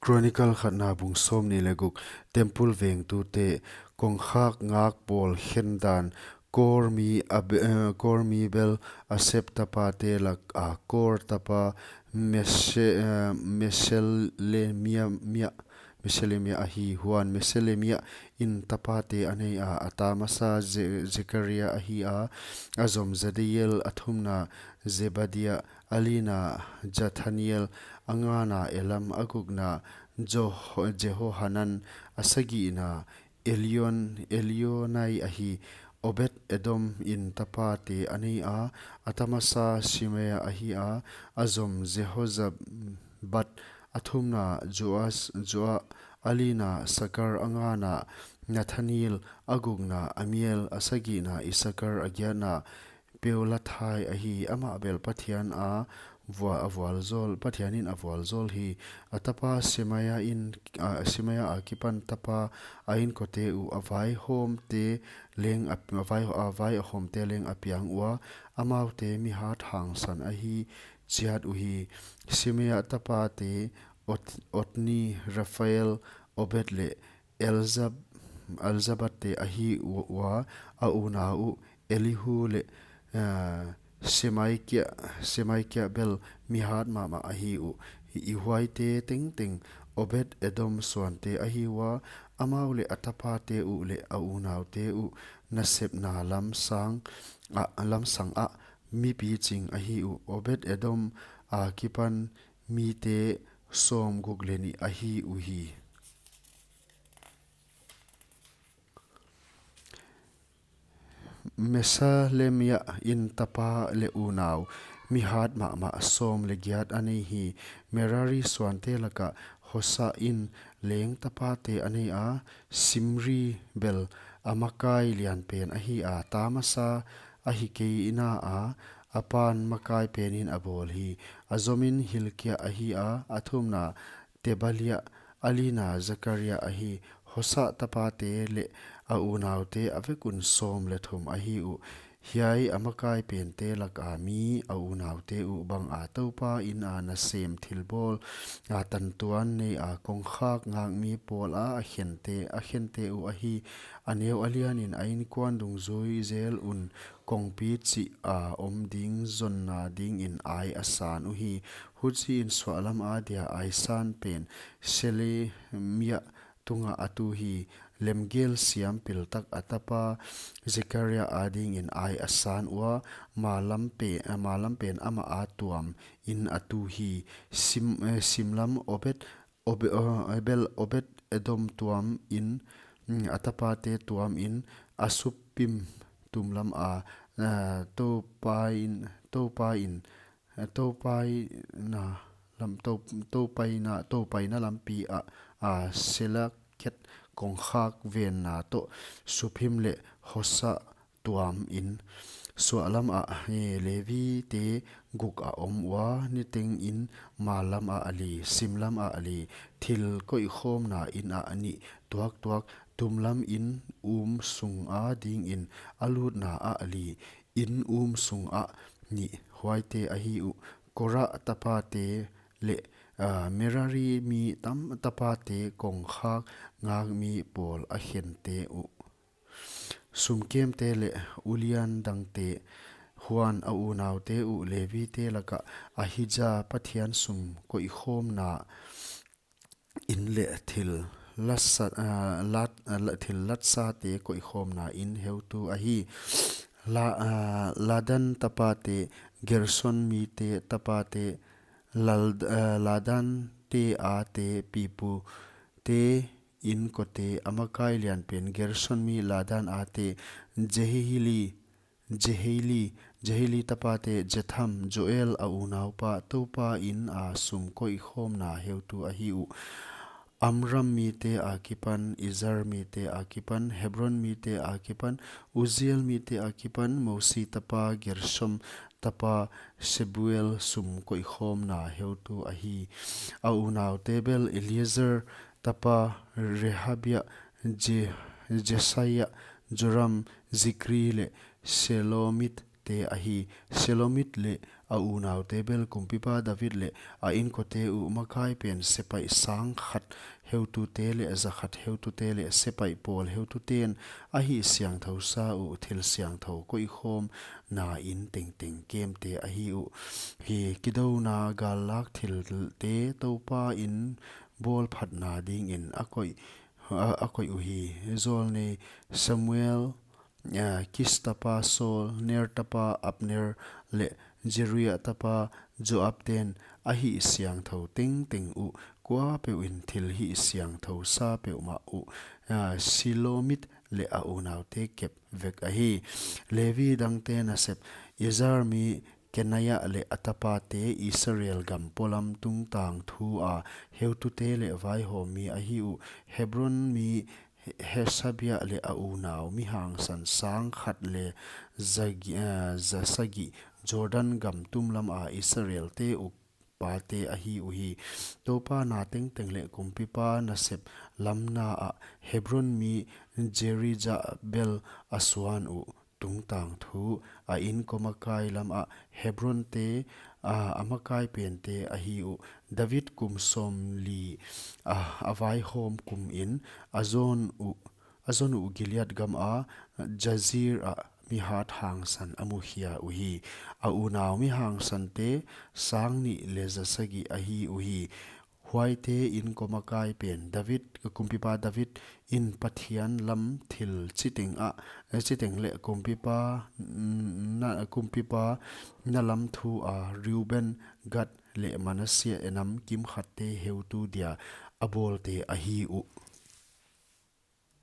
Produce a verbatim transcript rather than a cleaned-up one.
Chronicle khatna bung sawmnih leh guk. Temple vengtute. Kongkhak ngak pawl khen dan. Kor mi Abe-, eh, Kor mi bel Asep tapate laka Kor tapa Meshe-, eh, Meshelemia, Meshelemia ahi. Huan Meshelemia in tapate a nei a, a ta masa Ze-, Zekaria ahi a, a zom Jediael, a thumna Zebadia, a lina Jethaniel, a ngana Elam, a gukna Jo-, Jehohanan, a sagihna Elion-, Elioenai ahi. Obed Edom in tapate a nei a, a ta masa Shemaia ahi a, a zom Jehozabad, a thumna Joas, Joa, a lina Sakar, a ngana Nethanel, a gukna Amiel, a sagihna Isakar, a giatna Peulathai ahi. Amah bel Pathian a vua-, a vualzawl, Pathianin a vualzawl hi. A tapa Shemaia in, a, Shemaia akipan tapa a inkote uh, a vaihawmte leng a, a vai, a vaihawmte leng a piang ua, amaute mihat hangsan ahi chiat uhi. Shemaia tapate Ot-, Otni, Raphael, Obed leh Elzab-, Elzabad te ahi u-, ua, a unau uh Elihu leh, eh, Semaikia, Semaikia bel mihat mahmah ahi uh. I huaite tengteng Obed Edom suante ahi ua, amau leh a tapate uh leh a unaute uh nasepna lamsang a, lamsang ah mipiching ahi uh. Obed Edom akipan mite sawmguk leh nih ahi uhi. Meshelemia in tapa leh unau mihat mahmah sawm leh giat a nei hi. Merari suante laka Hosa in leng tapate a nei a, Simri bel a makai lianpen ahi a, ta masa ahi kei in a, a pan makai penin a bawl hi. A zomin Hilkia ahi a, a thumna Tebalia, a lina Zakaria ahi. Hosa tapate leh a unaute a vek un sawm leh thum ahi uh. Hiai a makai pente laka mi a unaute uh banga Toupa in a nasem thilbawl a tantuan nei a kongkhak ngakmi pawla a khente, a khente uh ahi. A neu a lianin a inkuan dungzui zel un kongpi chih a om ding zonna dingin ai a san uhi. Huchiin suahlam adia ai san pen Shelemia tunga a tu hi. Lemgel siam piltak a tapa Zekaria adingin ai a san ua, malam pe-, malam pen amah a tuamin a tu hi. Sim-, eh, simlam Obed, Obe-, eh, bel Obed Edom tuamin, mm, a tapate tuamin, a supim tumlam a, eh, Toupa in, Toupa in, Toupaina lam-, Tou-, Toupaina, Toupaina lampi ah, a Selakhet kongkhak venna toh Supim leh Hosa tuamin. Suahlam ah, eh, Levite guk a om ua, nitengin mallam ah a li, simlam ah a li, thil koihkhawmna in ah nih tuaktuak, tumlam in um sung adingin a lutna ah a li, in um sung ah nih, huaite ahi uh. Kora tapate leh, ah, Merari mi tam tapate kongkhak ngakmi pawl a khente uh. Sumkemte leh ulian dangte, huan a unaute uh Levite laka Ahija Pathian sum koihkhawmna in leh thil latsa-, ah, lat-, ah, la-, thil latsate koihkhawmna in heutu ahi. La-, ah, Ladan tapate, Gerson mite tapate, Lal-, ah, Ladan te ate pipute inkote, a makai lianpen Gerson mi Ladan ate, Jehili, Jeheli, Jeheli tapate, Jetham, Joel a unaupa, Toupa in a sum koihkhawmna heutu ahi uh. Amram mite akipan, Izhar mite akipan, Hebron mite akipan, Uzziel mite akipan, Mosi tapa, Gershom tapa, Shebuel sum koihkhawmna heutu ahi. A unaute bel Eliezer tapa, Rehabia, Je-, Jesaia, Joram, Zikri leh Shelomit te ahi. Shelomit leh a unaute bel kumpipa David leh a inkote uh makai pen sepaih sang khat heutute leh za khat heutute leh sepaih pawl heutute'n a hihsiangthousa uh thil siangthou koihkhawmna in tengteng kemte ahi uh. Hi kidona gallak thilte Toupa in bawlphatna dingin a koih, a, a koih uhi. Zawlnei Samuel, ah, Kis tapa Saul, Ner tapa Abner leh Zeruiah tapa Joab ten a hihsiangthou tengteng uh, kuapeuh in thil hihsiangthousa peuhmah uh, ah, Selomit leh a unaute kep vek ahi. Levi dangte nasep, Izhar mi Kenaiah leh a tapate Israel gam polam tungtang thu a heutute leh vaihawmmi ahi uh. Hebron mi Hasabia leh a unau mi hangsan sang khat leh za gi-, eh, za sagih Jordan gam tumlam a Israelte ukpate ahi uhi. Toupa na tengteng leh kumpipa nasep lamna ah Hebron mi Jerijah bel a suan uh. Tungtang thu, a inko makai lam ah Hebronte, a, a makai pente ahi uh. David kum sawmli, a, a vaihawm kum in a zon uh, a zon uh Gilead gam a Jazir ah mihat hangsan a mukhia uhi. A unau mi hangsante sang nih leh za sagih ahi uhi. Huaite inko makai pen David, kumpipa David in Pathian lam thil chiteng ah, eh, chiteng leh kumpipa, mm, na, kumpipa na lam thu a Reuben, Gad leh Manasseh enam kimkhatte heutu dia a bawlte ahi uh.